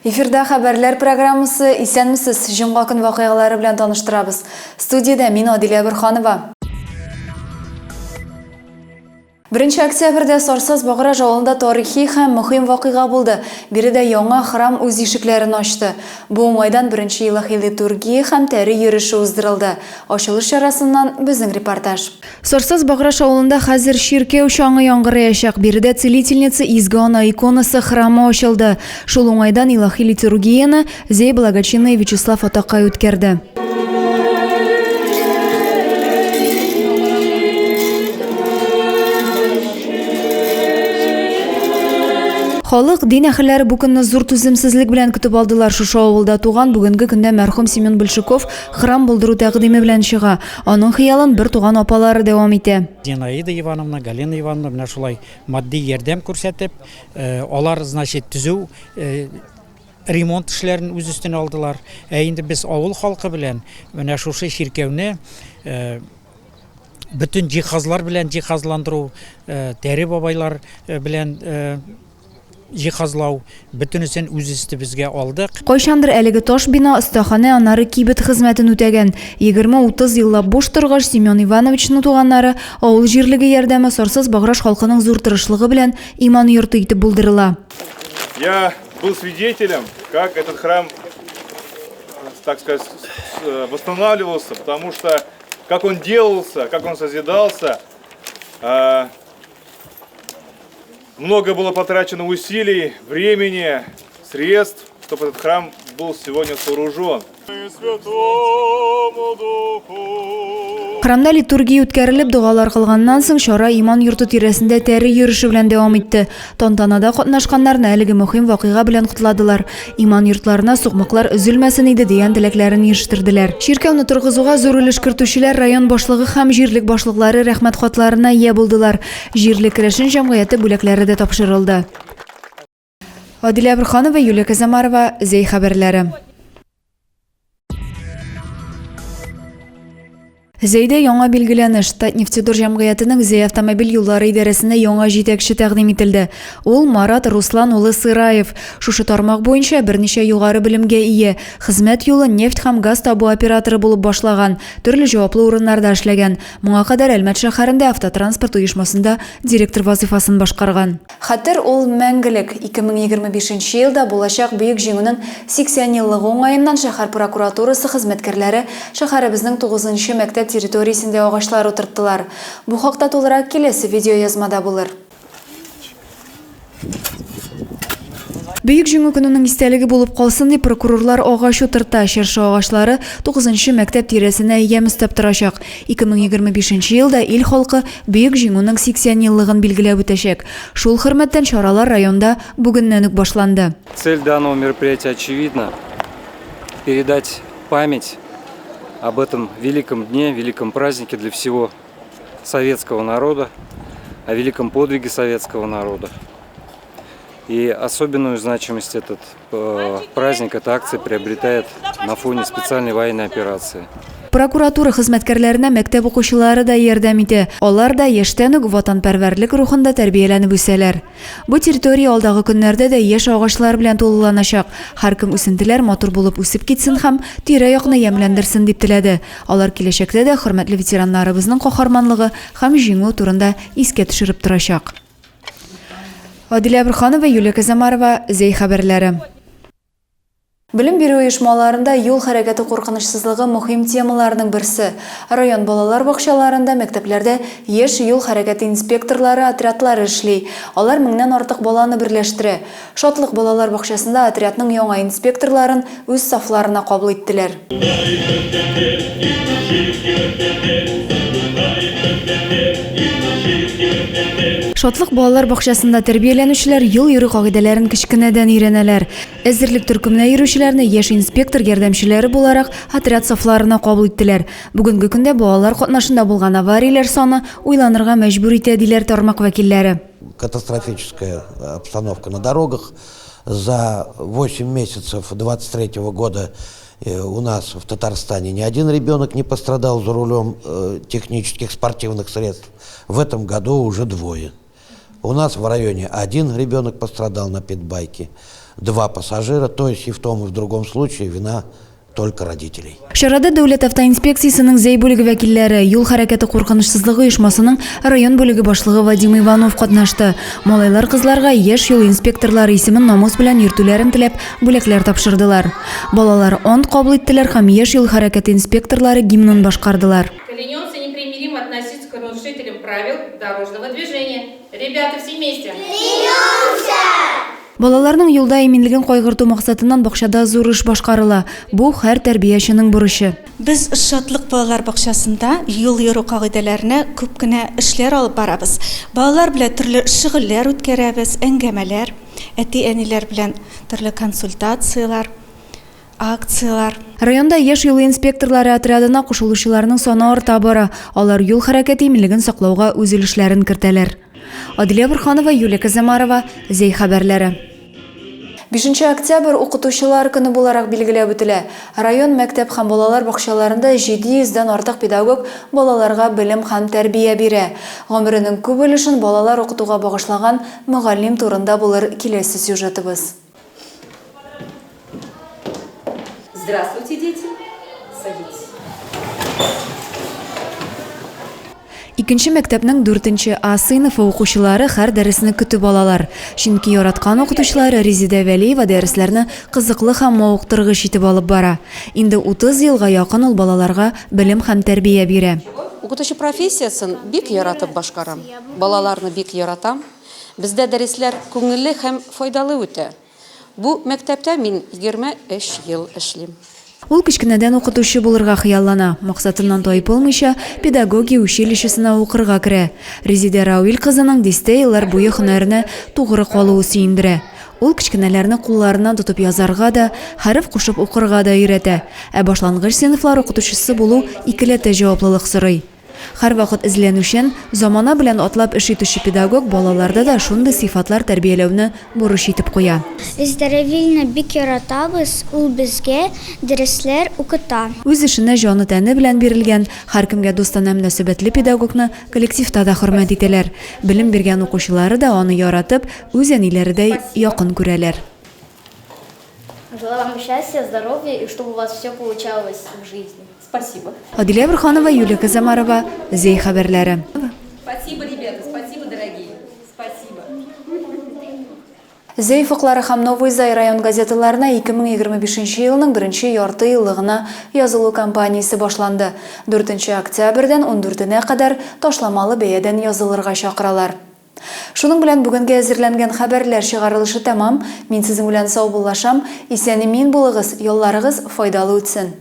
Эфирда хәбәрләр программасы Исәнмесез, җомга көн вакыйгалары белән таныштырабыз. Студиядә мин Адилә Борханова. Беренче октябрьдә Сарсаз Баграж авылында тарихи һәм мөһим вакыйга булды. Биредә яңа храм үз ишекләрен ачты. Бу уңайдан беренче илаһи литургия һәм тәре йөреше уздырылды. Ачылыш чарасыннан безнең репортаж. Сарсаз Баграж авылында хәзер чиркәү чаңы яңгыраячак. Биредә Целительница Изге Ана иконасы храмы ачылды. Шул уңайдан илаһи литургияне Зәй благочинные Вячеслав атакай үткәрде. Халык, дин әһелләре бу көнне зур түземсезлек белән көтеп алдылар. Шушы авылда туган, бүгенге көндә мәрхүм Семен Большаков храм булдыру тәкъдиме белән чыга. Аның хыялын бер туган апалары дәвам итә. Зинаида Ивановна, Галина Ивановна менә шулай матди ярдәм күрсәтеп, алар, значит, төзү ремонт эшләрен үз өстенә алдылар. Ә инде без авыл халкы белән менә шушы чиркәүне э, бөтен җиһазлар белән җиһазландыру, э, тәре бабайлар э, белән җиһазлау, бөтенесен үз өстебезгә алдык. Кайчандыр әлеге таш бина остаханә, аннары кибет хезмәтен үтәгән. 20-30 еллап буш торгач, Семен Ивановичның туганнары, авыл җирлеге ярдәме, Сарсаз Баграж халкының зур тырышлыгы белән иман йорты итеп булдырыла. Я был свидетелем, как этот храм, так сказать, восстанавливался, потому что как он делался, как он созидался, много было потрачено усилий, времени, средств, чтобы этот храм был сегодня сооружен. Храмда литургия үткәрелеп, догалар кылганнан соң, чара иман йорты тирәсендә тәре йөреше белән дәвам итте. Тантанада катнашканнарны әлеге мөһим вакыйга белән котладылар. Иман йортларына сукмаклар өзелмәсен иде дигән теләкләрен ирештерделәр. Чиркәүне торгызуга зур өлеш кертүчеләр район башлыгы һәм җирлек башлыклары рәхмәт хатларына ия булдылар. Җирле керәшен җәмгыяте бүләкләре дә тапшырылды. Адилә Борханова, Юлия Казамарова, Зәй хәбәрләре. Зәйдә яңа билгеләнеш. Татнефтедор җәмгыятенең Зәй автомобиль юллары идарәсенә яңа җитәкче тәкъдим ителде. Ул Марат Руслан улы Сыраев. Шушы тармак буенча берничә югары белемгә ия. Хезмәт юлын нефть һәм газ табу операторы булып башлаган, төрле җаваплы урыннарда эшләгән. Моңа кадәр Әлмәт шәһәрендә автотранспорт оешмасында директор вазыйфасын башкарган. Хәтер ул мәңгелек. 2025 нче елда булачак Бөек Җиңүнең 80 еллыгы уңаеннан шәһәр прокуратурасы хезмәткәрләре шәһәребезнең тугызынчы мәктәп территориясендә агачлар утырттылар. Бу хакта тулырак киләсе видеоязмада булыр. Бөек Җиңү көненең истәлеге булып калсын дип, прокурорлар агач утырта. Чыршы агачлары тугызынчы мәктәп тирәсенә ямь өстәп торачак. 2025 нче елда ил халкы Бөек Җиңүнең 80 еллыгын билгеләп үтәчәк. Шул хөрмәттән чаралар районда бүгеннән үк башланды. Цель данного мероприятия очевидна, передать память об этом великом дне, великом празднике для всего советского народа, о великом подвиге советского народа. И особенную значимость этот э, праздник, эта акция приобретает на фоне специальной военной операции. Прокуратура хезмәткәрләренә мәктәп укучылары да ярдәм итә. Алар да яшьтән үк ватанпәрвәрлек рухында тәрбияләнеп үсәләр. Бу территория алдагы көннәрдә дә яшь агачлар белән тулыланачак. Һәркем үсентеләр матур булып үсеп китсен һәм тирә-якны ямьләндерсен дип теләде. Алар киләчәктә дә хөрмәтле ветераннарыбызның каһарманлыгы һәм җиңү турында искә төшереп торачак. Адилә Борханова, Юлия Казамарова, Зәй хәбәрләре. Белем бирү оешмаларында юл хәрәкәте куркынычсызлыгы мөһим темаларның берсе. Район балалар бакчаларында, мәктәпләрдә яшь юл хәрәкәте инспекторлары отрядлары эшли. Алар меңнән артык баланы берләштерә. Шатлык балалар бакчасында отрядның яңа инспекторларын үз сафларына кабул иттеләр. Шатлык балалар бакчасында тәрбияләнүчеләр юл йөрү кагыйдәләрен кечкенәдән өйрәнәләр. Әзерлек төркеменә йөрүчеләрне яшь инспектор ярдәмчеләре буларак отряд сафларына кабул иттеләр. Бүгенге көндә балалар катнашында булган аварияләр саны уйланырга мәҗбүр итә, диләр тармак вәкилләре. Катастрофическая обстановка на дорогах. За 8 месяцев 23 года э, у нас в Татарстане ни один ребенок не пострадал за рулем э, технических спортивных средств. В этом году уже двое. У нас в районе один ребенок пострадал на питбайке. Два пассажира, то есть и в том, и в другом случае вина только родителей. Чарада Дәүләт автоинспекциясенең Зәй бүлеге вәкилләре, юл хәрәкәте куркынычсызлыгы оешмасының район бүлеге башлыгы Вадим Иванов катнашты. Малайлар кызларга яшь юл инспекторлары исемен намус белән йөртүләрен теләп, бүләкләр тапшырдылар. Балалар ант кабул иттеләр һәм яшь юл хәрәкәте инспекторлары гимнын башкардылар. Клянемся непримиримо относиться к нарушителям правил дорожного движения. Ребята, все вместе! Клянемся! Балаларның юлда иминлеген кайгырту максатыннан бакчада зур эш башкарыла. Бу, һәр тәрбияченең бурычы. Без Шатлык балалар бакчасында юл йөрү кагыйдәләренә күп кенә эшләр алып барабыз. Балалар белән төрле шөгыльләр үткәрәбез, әңгәмәләр, әти-әниләр белән төрле консультацияләр, акцияләр. Районда яшь юл инспекторлары отрядына кушылучыларның саны арта бара. Алар юл хәрәкәте иминлеген саклауга үз өлешләрен кертәләр. Адилә Борһанова, Юлия Казамарова, Зәй хәбәрләре. Бишенче октябрь Укытучылар көне буларак билгеләп үтелә. Район мәктәп һәм балалар бакчаларында 700 дән артык педагог балаларга белем һәм тәрбия бирә. Гомеренең күп өлешен балалар укытуга багышлаган мөгаллим турында булыр киләсе сюжетыбыз. Здравствуйте, дети! Садитесь. Икенче мәктәпнең дүртенче А сыйныфы укучылары һәр дәресне көтеп алалар. Чөнки яраткан укытучылары Резидә Вәлиева дәресләрне кызыклы һәм мавыктыргыч итеп алып бара. Инде 30 елга якын ул балаларга белем һәм тәрбия бирә. Укытучы профессиясен бик яратып башкарам. Балаларны бик яратам. Бездә дәресләр күңелле һәм файдалы үтә. Бу мәктәптә мин 23 ел эшлим. Ул кечкенәдән укытучы булырга хыяллана. Максатыннан тайпылмыйча, педагогия училищесына укырга керә. Резидә Рауил кызының дистә еллар буе һөнәренә тугры калуы сөендерә. Ул кечкенәләрне кулларыннан тотып язарга да, хәреф кушып укырга да өйрәтә. Ә башлангыч сыйныфлар укытучысы булу икеләтә җаваплылык сорый. Һәрвакыт эзләнүчән, замана белән атлап эш итүче педагог балаларда да шундый сыйфатлар тәрбияләүне бурыч итеп куя. Выздоровильне бик яратабыз, ул безгә дәресләр укыта. Үз эшенә җаны-тәне белән бирелгән, һәркемгә дустанә мөнәсәбәтле педагогны коллективта да хөрмәт итәләр. Белем биргән укучылары да аны яратып, үз әниләредәй якын күрәләр. Желаю вам счастья, здоровья и чтобы у вас все получалось в жизни. Спасибо. Адилә Борһанова, Юлия Казамарова, Зәй хәбәрләре. Спасибо, ребята, спасибо, дорогие. Спасибо. Зәй офыклары һәм Новый Зай район газеталарына 2025 елның беренче ярты еллыгына язылу кампаниясе башланды. 4 октябрьдән 14-нә кадәр ташламалы бәядән язылырга чакыралар. Шуның белән бүгенгә әзерләнгән хәбәрләр чыгарылышы тәмам. Мин сезнең белән саубуллашам. Исән-имин булыгыз, ялларыгыз файдалы үтсен.